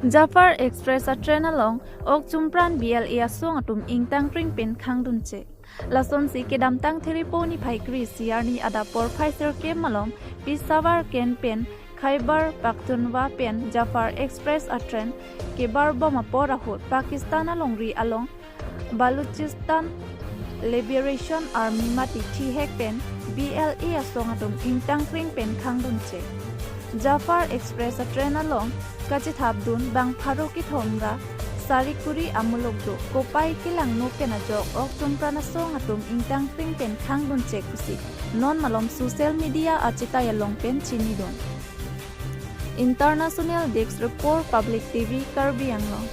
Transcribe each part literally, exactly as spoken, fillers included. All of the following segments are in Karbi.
Jafar Express a-train along ok chumpran B L A asong atum ingtangkring pen khangdun chek. Lasonsi kedamtang Thiripo niphai kre-isi arni adap porphai sirkep malom Peshawar Cain pen Khyber Pakhtunkhwa pen Jafar Express a-train kebarbom apor ahut Pakistan alongri along Baluchistan Liberation Army mate thihek pen B L A asong atum ingtangkring pen khangdun chek. Jafar Express a-train along kachethapdun bang pharo kethom ra sari kuri amuluk do, kopai kelangno pen ajok ok chumpran asong atum ingtangkring pen khangdun chek pusi non malom social media achetai along pen chinidun. International Desk Report, Public T V, Karbi Anglong.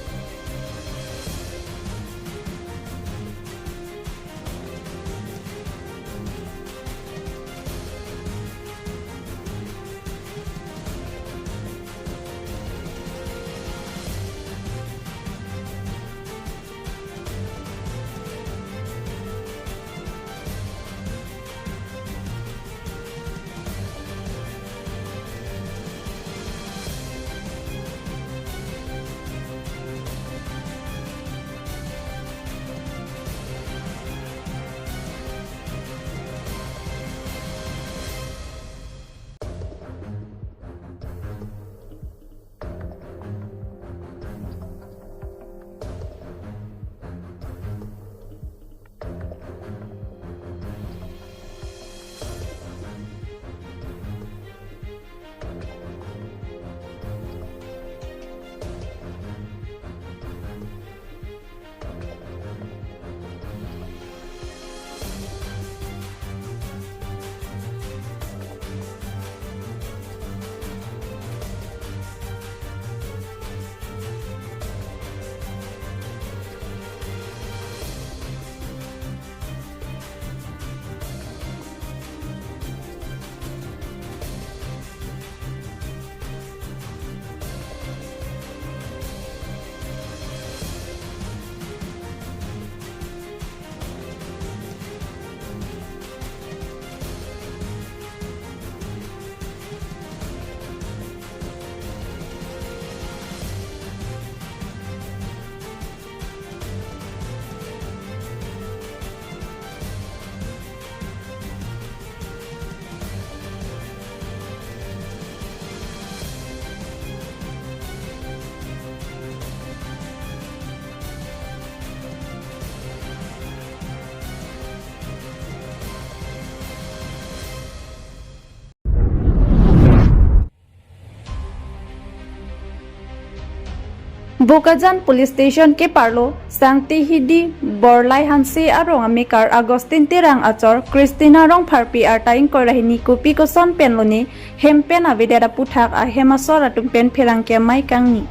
Bokajan Police Station keparlo Sangti Hidi Borlai Hanse arong amekar Augustine Terang achor Christina Rongpharpi arta ingkoi ra hini kopi koson pen lone hem pen avedet aputhak ahem asor atum pen pherangke amei kangni.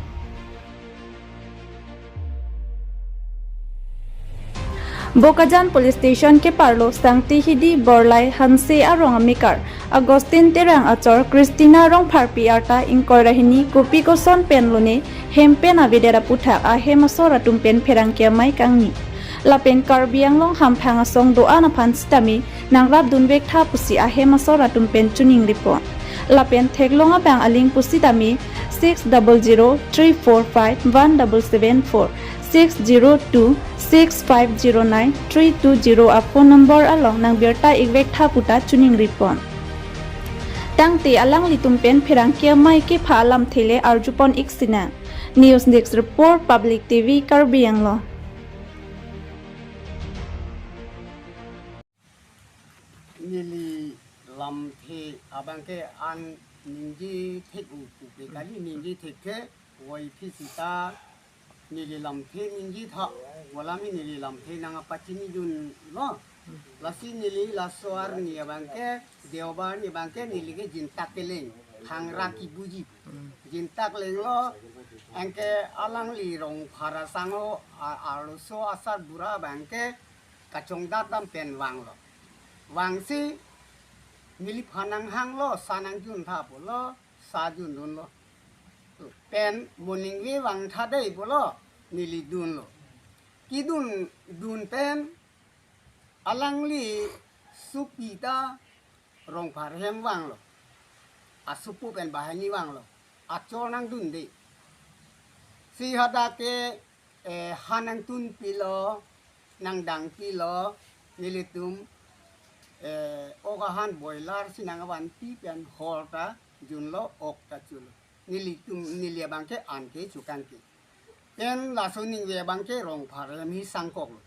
Bokajan Police Station keparlo Sangti Hidi Borlai Hanse arong amekar Augustine Terang achor Christina Rongpharpi arta ingkoi ra hini kopi koson pen lone hem pen avedet aputhak ahem asor atum pen pherangke amei kangni. Lapen Karbi Anglong hamphang asong do-an aphan sitame nangrapdunvek tha pusi ahem asor atum pen choningri pon. Lapen theklong abang aling pusitame six double zero three four five one double seven four, six zero two six five zero nine three two zero a phone number along nangbirta ikvek tha puta choningri pon. Tangte alanglitum pen pherangke amei kepha alamthe le arjupon ik sinang. News Desk Report, Public T V, Karbi Anglong. Neli lamthe abangke an ningje thek-o pupe kali, ningje thekthe, wai phi sita neli lamthe ningje tha, wala mi neli lamthe nangpachinidunlo. Lasi neli laso arni abangke, Deobar arni abangke neli ke jintak keleng, hangra kibuji. Jintak lenglo, anke alangli Rongphar asangho, a-, arloso asarbura abangke kachongdat dam pen vanglo. Vangsi neliphan nanghanglo, sa nangjun tha pulo, sa jundunlo. Pen mo ningve vang tha dei pulo, neli dunlo. Kedun dun pen alangli supi ta Rongphar ahem vanglo. Asopo pen banghini vanglo. Achor nangdunde. Si hadak ke, eh, han nangtun pilo, nangdang pilo, nelitum, eh, ok ahan boiler si nangvanpi pen hor ta junlo, ok ta chulo. Nelitum, neli abang ke an ke chukang ke. Pen laso ningve abang ke Rongphar hem hi sangkoklo.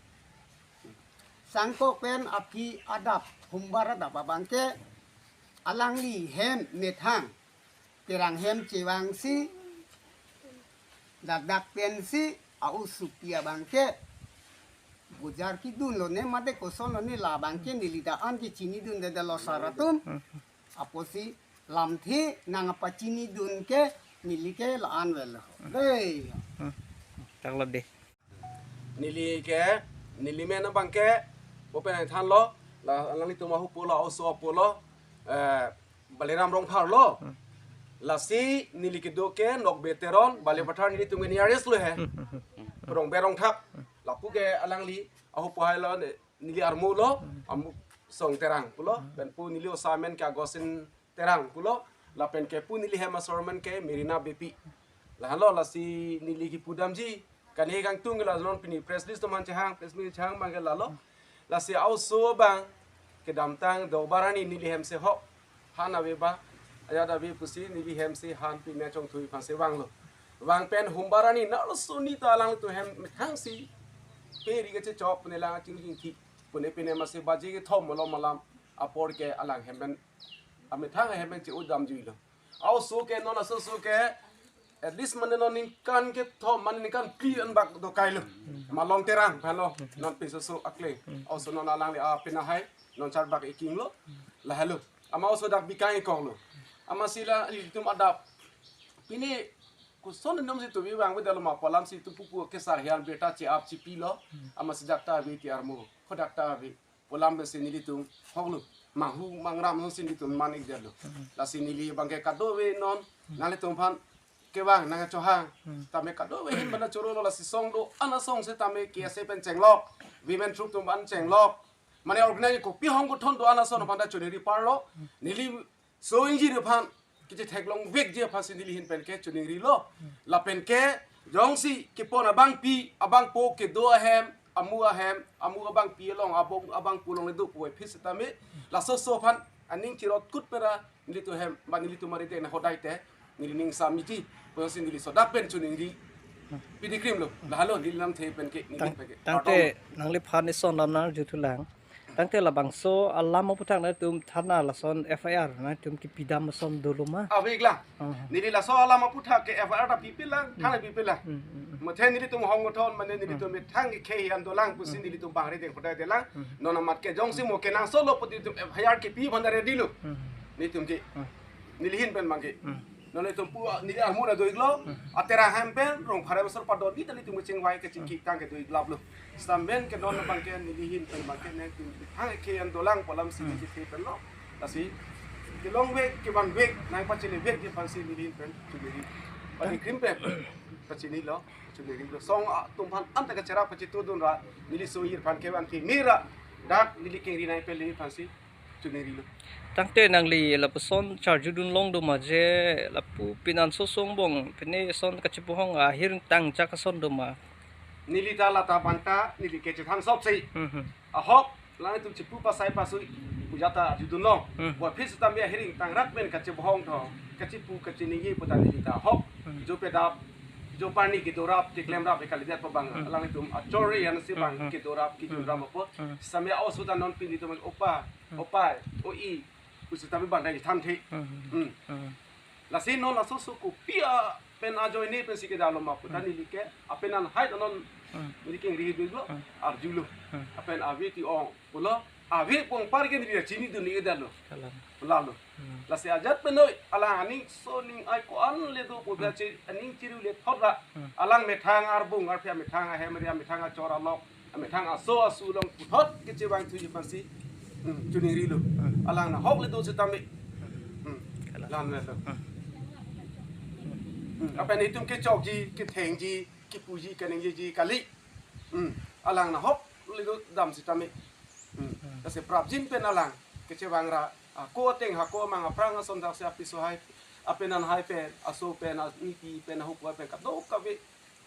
Sangkok pen aphi adap, humbar adap abang ke alangli hem methang Terang hem chevangsi, ladak pensi a-oso pi abang ke bojar kedunlo ne mate kosonlo ne, la abang ke neli dak an ke chinidundedetlo sar atum. Apotsi lamthe nangpachinidun ke neli ke la-an avelo. Dei. Taklo dei. Neli ke, neli men abang ke, open ang thanlo, la, alanglitum ahupo lo, a-oso apo lo, eh, Baliram Rongphar lo. Lasi neli kedo ke Nokbe Teron, Balipathar nelitum ke nearest lo he. Rongbe Rongthak. Lapu ke alangli ahupo hai lo, ne-, neli armu lo, Amuk Song Terang pulo, pen pu neli osa amen ke Augustine Terang pulo, lapen ke pu neli hem asor amen ke Merina Beypi. Lahenlo lasi neli kipudamji, kani kangtung la non pini press release atum aphan chehang, press meet chehang abang ke lalo. Lasi a-oso abang kedamtang Dobar arni neli hem si hok, han ave ba, ajat ave pusi neli hem si han pine chongthui aphan si vanglo. Vang pen humbar arni na lo suni ta alanglitum hem methang si peri kachechok pune lang chingching thi pune pine masi baji kethom malom malam apor ke alang hem pen, amethang ahem pen che-o damjuilo. A-oso ke non aso so ke at least mane non ningkan kethom, mane ningkan phli anbak dokailo. Malong Terang aphan lo, non pinso so akle. A-oso non alangli apin ahai, non charbak eking lo. Lahelo. Amat a-oso dak bikang ekong lo. Amatsi la ilitum adap. Pini koson nom si tubi vangvedetlo ma pu alam si itum pupu kesar hian beta che-ap chepi lo. Amatsi dak ta ave ti armu. Khodak ta ave. Pu alam pensi nelitum hoklo, manghu mangram hon si nelitum man-ikdetlo. Lasi neli abang ke kadokave non nanglitum aphan kevang nangchohang. Tame kadokave ahin bana choro lo, lasi song do-an asong setame K S A pen chenglok, women troop atum aphan chenglok, mane organize kopi hong kothon do-an asong aphan ta choningri parlo. Neli so ingjir aphan, kachethek longvekji aphan si neli ahin pen ke choningrilo. Lapen ke jongsi kepon abangpi, abangpo kedo ahem, amu ahem, amu abangpi along, abang, abangpo along le do puvoiphit setame, laso so aphan aning chirot kut pera nelitum hem, ba nelitum arideng na hodai te neli ning sam miti, pusi neli sodak pen choningri. Pini krim lo, lahelo neli lamthe pen ke, neli Tang-, pen ke. Tangte Pardon. Nangliphan ison lam nang juthulang. Tangte labangso alam aphuthak nangtum thana lason F I R nangtum kipidam ason dolo ma? Ave iklang. Oh. Neli laso alam aphuthak ke F I R ta pipelang, Hmm. thana pipelang. Hmm, hmm, hmm. Muthe nelitum hong kothon mane nelitum Hmm. methang ke khei an dolang pusi Hmm. nelitum bangre deng khodai delang. Hmm. Non amat ke jongsi mo kenangsot lo pu nelitum F I R kipi aphan ready lo. Hmm. Nelitum ke. Hmm. Neli ahin pen abang ke. Hmm. Non itum pu neli armu ra do-iklo, Hmm. a Terang hem pen, Rongphar hem asor padon, neli ta nelitum kechengvai kechingki tang ke do-iklaplo. Stamben ke non abang ke neli ahin pen abang ke nelitum thang ke an dolang pu alam si Hmm. neli the pen lo. Lasi, kelongvek, kevanvek, nangpachinivekji aphan si neli ahin pen, tu neli. Pini krim pen, pachinilo, choningrilo. Song atum aphan anta kacherap pachitudun ra, neli so ingjir aphan kevan ke mera, dak neli kengri nai pen neli aphan si, choningrilo. Tangte nangli lapuson charjudun long do ma je lapu pinan so song bong pine son kachipuhong ahir tang chak ason do ma? Neli ta lata banta neli ke chethan sop si. Hmm, hmm. Ahok, lang itum chipu pasai pasui puja ta judun long. Hmm. Voiphit setame ahiring tang rat pen kachipuhong tho, kachipu kachiningje pu ta neli ta ahok. Hmm. Jo pedap, jo parni kedorap, keklemrap, ekalidet pa abang. Hmm. Alanglitum achori an si abang Hmm, hmm. kedorap, kejunrap Hmm. apo. Hmm. Setame a-oso ta non pini itum opa, Hmm. opai, o-i, pusi tame bang dai thanthek. Hmm. Hmm. Hmm. Lasi non laso so kopi a pen ajoine pensi kedalo ma pu ta Hmm. neli ke, apen an hai non Hmm. neli kengri do-iklo, Hmm. arjulo. Hmm. Apen ave ti ong pulo, ave pong par ke neli chinidun-ikdetlo. Kalang. Lalo. Hmm. Lasi ajat pen noi, alang aning so ning ai ko-an le do pu Hmm. achi aning chiru le thot ra. Hmm. Alang methang arbung arphe, methang ahem ria, methang achor alok, methang aso asu along puthot kechevangthuji aphan si. Hmm, choningrilo. Hmm. Alang nahok le do setame. Hmm. Kalang. Lan le do. Hmm. Hmm. Apen itum kechokji, kethengji, kipuji, kaningjeji kali. Hmm. Alang nahok le do dam setame. Hmm. Hmm. Lasi prapjin pen alang kechevang ra, ako ateng, ako amang, aphrang ason dak si apiso hai, apen an hai pen, aso pen, aniti pen, ahupo pen, kadokave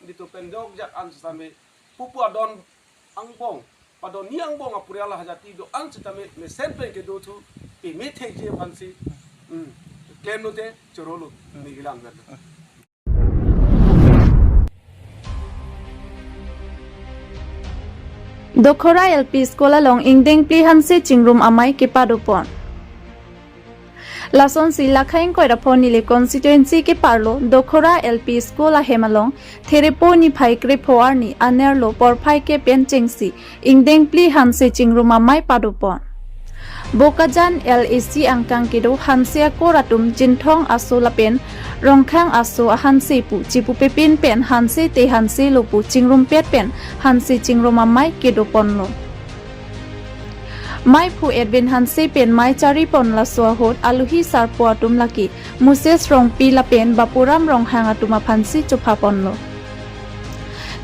Dito pen jokjak an sitame pupu adon angbong, padon ni angbong apurial hajati do an sitame mesen pen kedo thu peme thekji aphansi, hmm, klemlo te chorolo, neli kelang ber. Dokhora L P School along ingdeng phli hanse chingrum amei kepadopon. Lasonsi Lakha ingkoi ra pho Nilip constituency keparlo Dokhora L P School ahem along Therepo niphai krepho arni anerlo porphai ke pen chengsi ingdeng phli hanse chingrum amei padopon. Bokajan L A C angkang kedo hanse akor atum Jinthong aso lapen Rongkhang aso ahanse pu chipupepin pen hanse te hanse lo pu chingrumpet pen hanse chingrum amei kedoponlo. Meiphu Edwin Hanse pen mei charipon laso ahut aluhi sarpo atum lake Moses Rongpi lapen Bapuram Ronghang atum aphansi chophaponlo.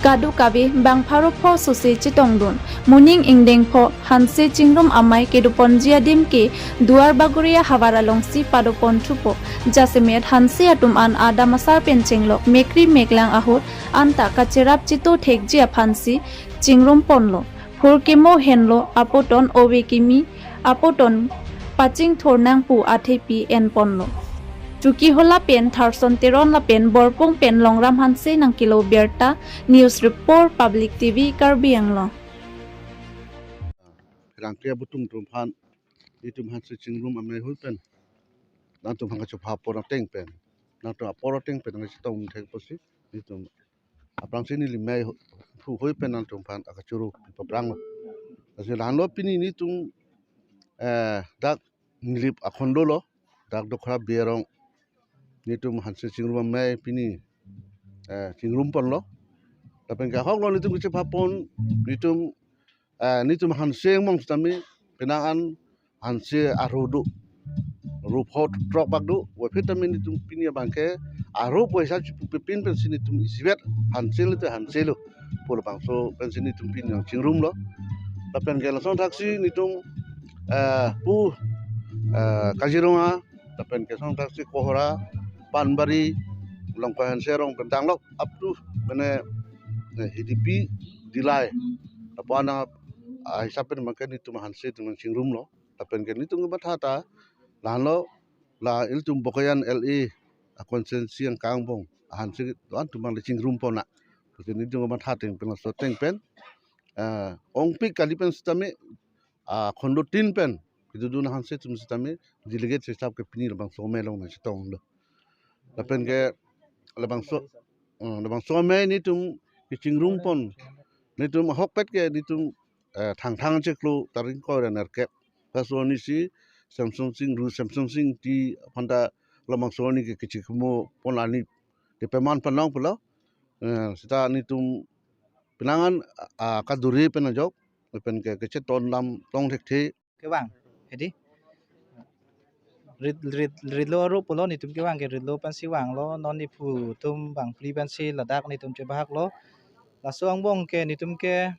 Kadokave bang pharo pho sose chetongdun, moning ingdeng pho hanse chingrum amei kedoponji adim ke Duar Bagori ahavar alongsi padopon thupo, jasemet hanse atum an adam asar pen chenglok mekri meklang ahut anta kacherap chito thekji aphansi chingrum ponlo. Phurkimo henlo apoton ove kimi apoton pachingthur nang pu athepi enponlo. Chokihola pen Tharson Teron lapen Borpung pen Longram Hanse nangkelo birta, News Report, Public T V, Karbi Anglong. Rangke abutung atum aphan itum hanse chingrum amei ahut pen nangtum aphan kachopha apor ateng pen, nangtum apor ateng pen nangchetong thek apotsi itum aphrangsi neli mei hu- hu- hui pen nangtum aphan akachoro papranglo. Lasi lahenlo pini netum, eh, dak Nilip akhondo lo, dak Dokhora Berong netum hanse chingrum amei pini, eh, chingrum ponlo. Lapen ke ahoklo netum kechephapon, netum, eh, netum hanse angbong sitame penang an hanse arhu do, ruphot trok bak do, waphi tame netum pini abangke arhu poisa chipupepin pensi netum isivet hanse lo te hanse lo pu labangso pensi netum pini nangchingrumlo. Lapen ke lason thaksi netum, eh, pu, eh, Kaziranga, lapen ke lason thaksi Kohora, Panbari, Longkoi Hanse arong pen danglok up to mane, eh, Hidipi, Dillai. Lapu-an, ah, hisap pen abangke netum hanse netum nangchingrumlo. Lapen ke netum kematha ta lahenlo, la ilitum Bokajan L A a constituency angkang angbong ahanse do-an atum abang le chingrum pon na. Lasi netum kematha ateng pen laso ateng pen, eh, ongpik kali pen sitame, ah, akhondo tin pen kedodun ahanse atum sitame delegate hisap ke pini labangso amei along nangchetonglo. Lapen ke labangso, eh, labangso amei netum kechingrum pon, netum ahokpet ke netum, eh, Thangthang chiklo tarik ingkoi ra nerkep, laso arnisi Semsonsing, Ru Semsonsing Ingti aphanta labangso arni ke kechikimo pon ani kepaman pon long pulo. Eh, seta netum penang an, ah, kaduri pen ajok, pen ke kachetong dam tong thekthe. Kevang, hedi. Rit, rit, ritlo arup pulo netum kevang ke ritlo pensi vanglo, non niphu atum bangphli pensi ladak netum chebahaklo. Laso angbong ke netum ke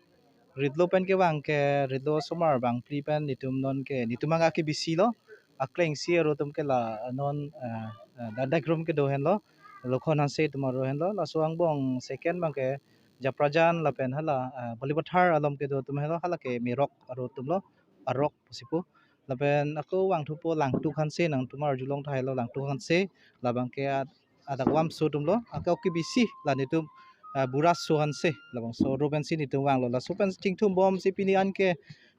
ritlo pen kevang ke ritlo osomar bangphli pen netum non ke netum abang akebisi lo, aklengsi aru atum ke la non, eh, eh, Dadai Krum kedo henlo, Lokhon Hanse atum aru henlo. Laso angbong second abangke Japrajan lapen hala, eh, Balipathar along kedo atum henlo, hala ke Merok aru atum lo, Arok pusi pu. Lapen ako vangthupo Langtuk Hanse, nangtum arjulong tahai lo Langtuk Hanse, labangke ad-, adak vamso atum lo, ako kebisi la netum, ah, Buraso Hanse, labangso aru pensi netum vanglo. Laso pen chingthum bomsi pini anke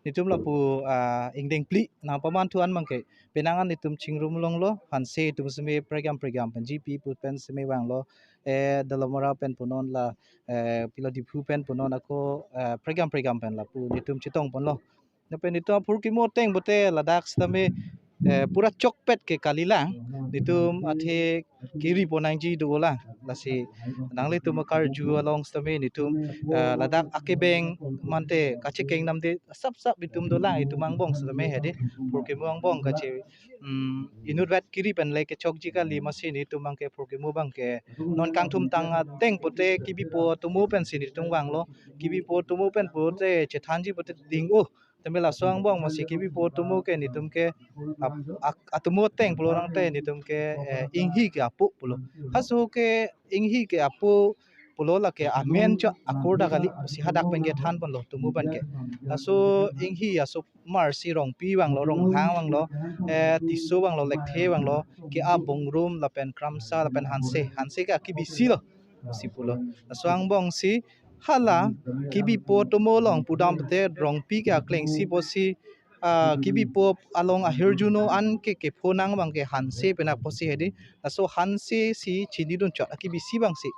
netum lapu, ah, ingdeng phli nangpaman thu an abangke penang an netum chingrum longlo, hanse atum seme pregam pregam pen G P pu pen seme vanglo, eh, Dolamara pen punon la, eh, pilo Diphu pen punon ako, eh, pregam pregam pen lapu netum chetong ponlo. Lapen netum aphurkimo ateng pote ladak sitame, eh, pura chokpet ke kalilang. Netum athe kiri pon nangji dolang. Lasi nanglitum akarju along sitame netum, eh, ladak akebeng mante kachekeng namde sap sap netum dolang, itum angbong sitame hedi. Phurkimo angbong kache, mm, inutvet kiri pen le kechokji kali, masi netum abangke phurkimo abangke non kangthum tang ateng pote kebipo atomo pensi netum vanglo. Kebipo atomo pen pote chethanji pote ding-o. Tame laso angbong masi kebipo atomo ke netum ke ap-, ak-, atomo ateng pulo nangte netum ke, eh, Inghi ke apo pulo. Halaso ke Inghi ke apo pulo lake amen chot akur dak kali pusi hadak pen ke than ponlo tumu pen ke. Laso inghi asomar si Rongpi vanglo, Ronghang vanglo, eh, Tisso vanglo, Lekthe vanglo, ke-ap Bongrum lapen Kramsa lapen Hanse, Hanse ke akebisi lo pusi pulo. Laso angbong si hala kebipo atomo along pudam pute Rongpi ke akleng si pusi, ah, kebipo along ahirjuno an ke kepho nang abang ke Hanse pen apotsi hedi. Laso Hanse si chinidun chot akebisi abang si.